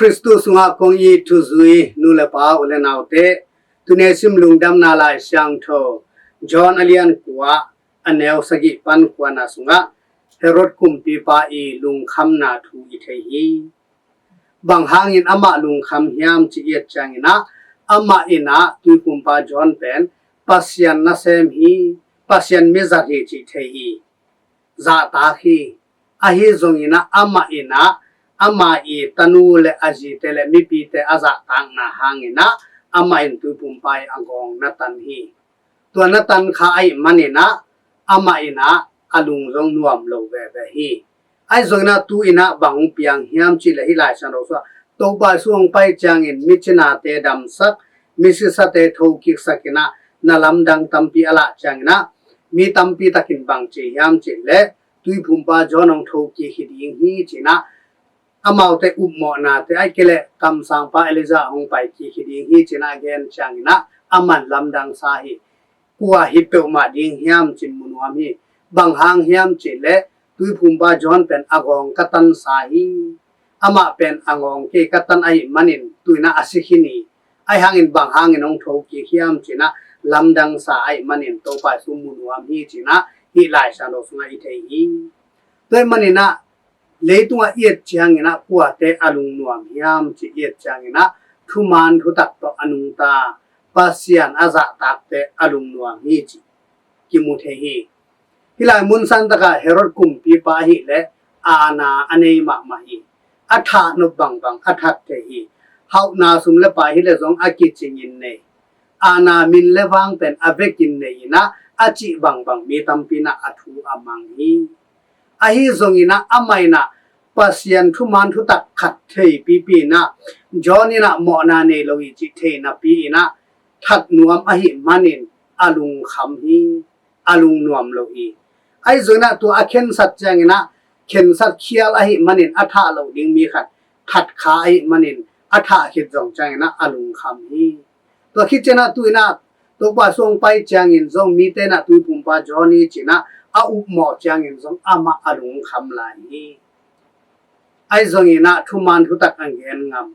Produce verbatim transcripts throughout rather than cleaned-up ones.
Khristu sungah kong it thuzui nu le pa, u le naute, tuni sim Lungdamna Lai Siangtho John a lian kua, a neu sagih pan kuana sungah Herod kumpipa i lungkhamna thu i thei hi. Bang hangin amah lungkham hiam ci i et ciangin ah, amah in ah tuiphumpa John pen Pasian nasem hi, Pasian mizat hi cih thei hi, zahtak hi. Ahi zongin ah amah in ah ama i tanu le a zite le mipite a zahtakna hangin ah amah in tuiphumpa i a gawng na tan hi. Tua na tan kha ahih manin ah amah in ah a lung zong nuam lo veve hi. Ahi zongin ah tu in ah bang hong piang hiam cih leh hih Lai Siangtho sungah Topa Jesu hong pai ciangin micinate damsak, misisate thokiksak in ah na lamdang tampi a lah ciangin ah mi tampi takin bang ci hiam cih leh tuiphumpa John hong thokik hi ding hi ci in ah amaute upmawhnate ahih kei leh kamsangpa Elijah hong pai kik hi ding hi ci in ah a gen ciangin ah aman lamdang sa hi. Kua hi peuhmah ding hiam cin mu nuam hi. Bang hang hiam cih leh tuiphumpa John pen a gawng ka tansa hi. Amah pen a gawng kei ka tan ahih manin tu in ah a si khin hi. Ahi hangin bang hangin hong thokik hiam ci in ah lamdangsa ahih manin Topa Jesu mu nuam hi ci in ah hih Lai Siangtho sungah i thei hi. Tua ahih manin ah leitungah i et ciangin ah kuate a lungnuam hiam ci i et ciangin ah thuman thutak tawh a nungta Pasian a zahtakte a lungnuam hi ci kimu thei hi. Hih lai mun santakah Herod kumpipa ahih leh aana a nei mahmah hi. A thah nop bangbang a that thei hi. Hauhna sum le pai hi leh zong a kicingin nei. Aana min le vang pen a vekin nei in ah a cih bangbang mi tampi in ah a thu a mang hi. Ahi zongin ah amah in ah Pasian thuman thutak khat theipipi in ah John in ah mawhna nei lo hi cih thei napi in ah that nuam ahih manin a lungkham hi, a lungnuam lo hi. Ahi zongin ah tua a khensat ciangin ah khensat khial ahih manin a thah loh ding mi khat that kha ahih manin a thah khit zong ciangin ah a lungkham hi. Tua khit ciangin ah tu in ah Topa Jesu hong pai ciangin zong mite in ah tuiphumpa John hi ci in ah a upmawh ciangin zong amah a lungkham lai hi. Ahi zongin ah thuman thutak a gen ngam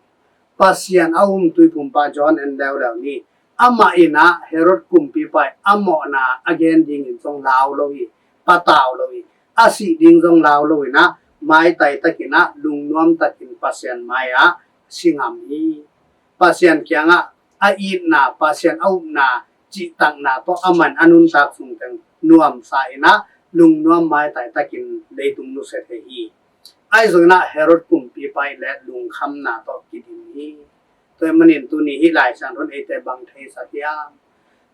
Pasian a um tuiphumpa John en leuleu ni. Amah in ah Herod kumpipa i a mawhna a gen dingin zong lau lo hi, patau lo hi. A sih ding zong lau lo in ah maitai takin ah lungnuam takin Pasian mai-ah si ngam hi. Pasian kiangah a itna, Pasian a upna, cihtakna tawh aman a nuntak sungteng nuamsa in ah lungnuam maitai takin leitung nusia thei hi. Ahi zongin ah Herod kumpipa i le lungkhamna tawh kidim hi. Tua ahih manin tuni hih Lai Siangtho in eite bang theisak hiam?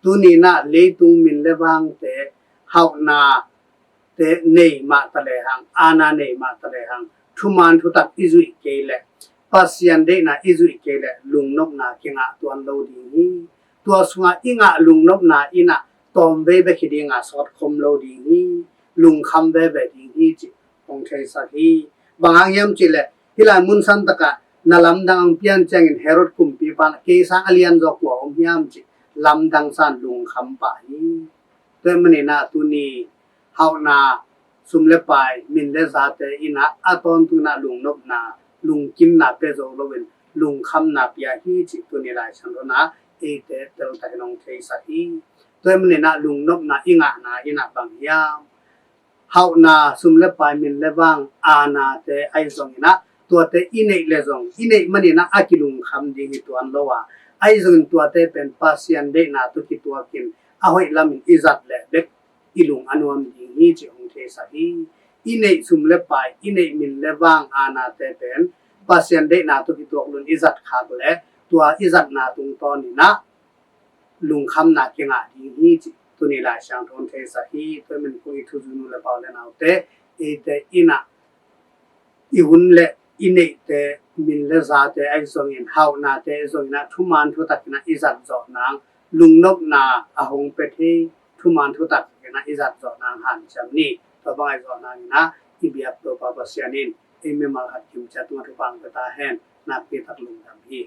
Tuni in ah leitung min le vangte hauhna te nei mah ta lehang, aana nei mah ta lehang, thuman thutak i zuih kei leh, Pasian deihna i zuih kei leh lungnopna kingah tuan lo ding hi. Tua sungah i ngah lungnopna in ah tawmvei bek hi ding a sawtkhom lo ding hi. Lungkham veve ding hi cih hong theisak hi. Bang hang hiam cih leh hih lai mun santakah na lamdang hong pian ciangin Herod kumpipa in ah kei sang a lianzaw kua om hiam cih lamdang sa in lungkham pah hi. Tua ahih manin ah tuni hauhna sum le pai, min le zate in ah a tawntung in ah lungnopna, lungkimna pia zo loin lungkhamna pia hi cih tuni Lai Siangtho in ah eite teltakin hong theisak hi. Tua ahih manin ah lungnopna i ngahna in ah bang hiam? Hauhna, sum le pai, min le vang, aanate ahi zongin ah tuate i neih leh zong, i neih manin ah a kilungkham ding hi tuan lo a, ahi zongin tuate pen Pasian deihna tawh kituakin a hoih lamin i zat leh bek i lung a nuam ding hi cih hong theisak hi. I neih sum le pai, i neih min le vang, aanate pen Pasian deihna tawh kituak loin i zat khak leh tua i zatna tungtawnin ah lungkhamna kingah ding hi cih tuni Lai Siangtho in theisak hi. Tua ahih manin kong it thuzui nu le pa, u le naute, eite in ah i hun le i neihte, min le zate ahi zongin, hauhnate ahi zongin ah thuman thutak in ah i zat zawh nang, lungnopna a hong pia thei thuman thutak in ah i zat zawh nang hanciam ni. Tua bang i zawh nangin ah i biak Topa Pasian in ei mimal khat kim ciat tungah thupha hong pia ta hen. Nakpi tak lungdam hi.